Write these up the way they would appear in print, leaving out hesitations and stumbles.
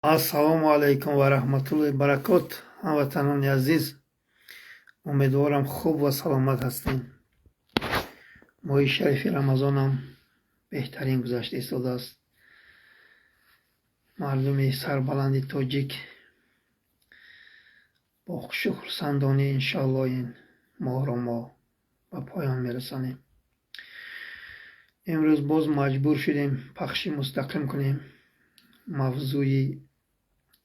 Ассалому алайкум ва раҳматуллоҳи баракот, ҳамватанони азиз. Умедворам, хуб ва саломат ҳастем. Моҳи шарифи Рамазонам беҳтарин гузашта истодааст. Мардуми сарбаланди тоҷик бо хушу хурсандонӣ, иншоалло, ин моҳро мо ба поён мерасонем. Имрӯз боз маҷбур шудем пахши мустақим кунем. Мавзӯи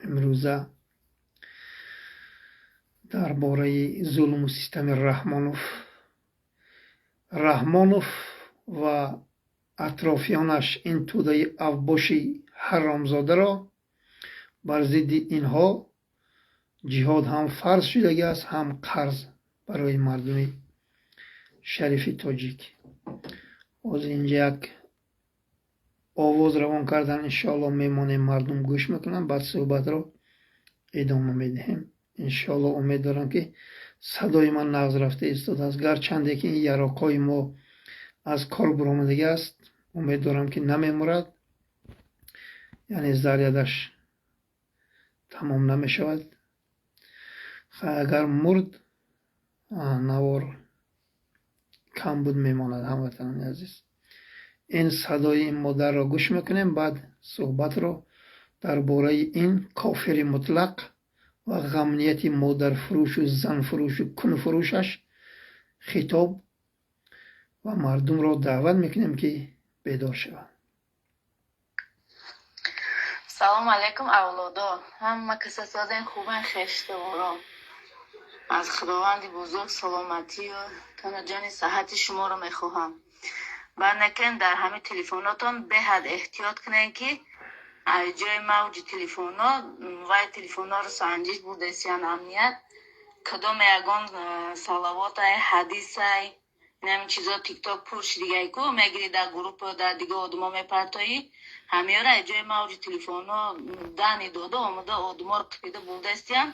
имрӯза дар бораи зулму систами Раҳмонов. Раҳмонов ва атрофиёнаш, ин тӯдаи авбоши ҳаромзодаро, бар зидди инҳо ҷиҳод ҳам фарз шудагӣ аст, ҳам қарз барои мардуми шарифи тоҷик. Ҳозир инҷа як овоз равон кардан, иншоалло, мемонем, мардум гӯш мекунанд, баъд суҳбатро идома медиҳем, иншоалло. Умед дорам, ки садои ман нағз рафта истодааст, гарчанде ки ин яроқҳои мо аз кор буромадагӣ аст. Умед дорам, ки намемурад, яъне зарядаш тамом намешавад. Агар мурд, навор камбуд мемонад. Ҳамватанони азиз, ин садои ин модарро гӯш мекунем, баъд суҳбатро дар бораи ин кофири мутлақ ва ғамнияти модарфурӯшу занфурӯшу кунфурӯшаш хитоб ва мардумро даъват мекунем, ки бедор шаванд. Салому алайкум, авлодо, ҳама каса созен, хубен? Хештаворо аз Худованди бузург саломатию тану ҷони саҳати шуморо мехоҳам. Баъд дар ҳамин телефонотон беҳад эҳтиёт кунед, ки аз ҷои мавҷи телефонҳо вай телефонҳоро санҷиш бурдесиян амният. Кадоме ягон салавотай, ҳадисай, инамин чизо Тикток пур шидигай ку, мегирӣ, дар группа, дар дига одумо мепартоӣ. Ҳамёра аз ҷои мавҷи телефонҳо дани дода омада, одуморо қипида бурдестиян.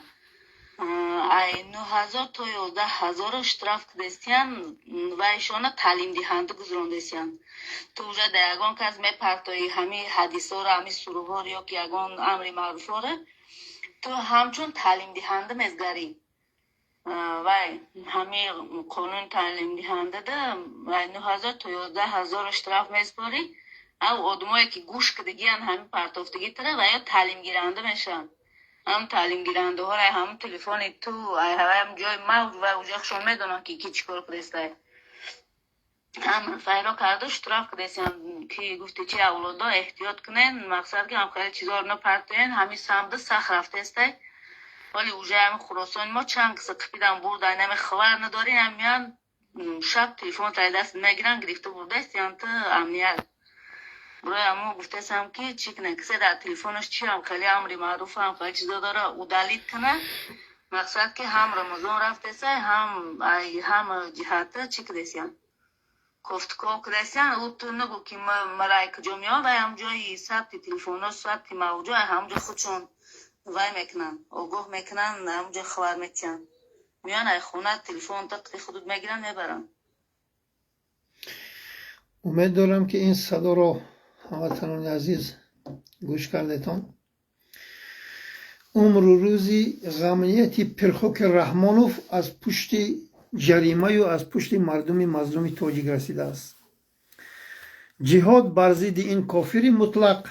Ай 9000 то 11 000 штраф кидестиян, вайшона таълимдиҳанда гузарондестиян. Ту уже да ягон кас мепартоӣ ҳамин ҳадисҳоро, ҳамин суруҳоро ё ки ягон амри маъруфҳоро, ту ҳамчун таълимдиҳанда мезгарӣ. Вай ҳамин қонуни таълимдиҳандада вай 9000 то 11 000 штраф меспорӣ. Ав одамое ки гӯш кидагиян ҳамин партофтагӣ тара, ва ё таълимгиранда мешаванд. Ҳам таълимгирандаҳоро ҳам телефони ту ҳам ҷои мавҷ ва уже хушон медонанд, ки ки чӣ кор кудестай. Ҳам файро карду штраф кудесиян. Ки гуфти чи, авлодо, эҳтиёт кунен. Мақсад, ки ҳам хеле чизоро напартоен. Ҳамин самда сахт рафтестай. Вале уже ҳами Хуросони мо чанд киса қипидан бурдан, ҳами хабар надорин. Ҳам меян, шаб телефон таи даст мегиранд, гирифта бурдастиян ту амният. Барои ҳамо гуфтасам, ки чӣ кунед: кисе дар телефонаш чиам хеле амри маъруф, ҳам хеле чизо дора, удалить куна. Мақсад, ки ҳам Рамазон рафтесай, ҳам ҳам ҷиҳата чӣ кудесиян, кофтуков кудесиян. Ӯ ту нагӯ, ки марай куҷо меояд. Вай ҳам ҷои сабти телефонҳо, сабти мавҷо, ҳамҷо худшон вай мекунанд, огоҳ мекунанд, ҳамҷо хабар метиҳанд. Меоянд, ай хона телефон тақи худут мегиранд, мебаранд. Умед дорам, ки ин садоро, ҳамватанони азиз, гӯш кардетон. Умру рӯзи ғамнияти пирхоки Раҳмонов аз пушти ҷаримаю аз пушти мардуми мазлуми тоҷик расидааст. Ҷиҳод бар зидди ин кофири мутлақ.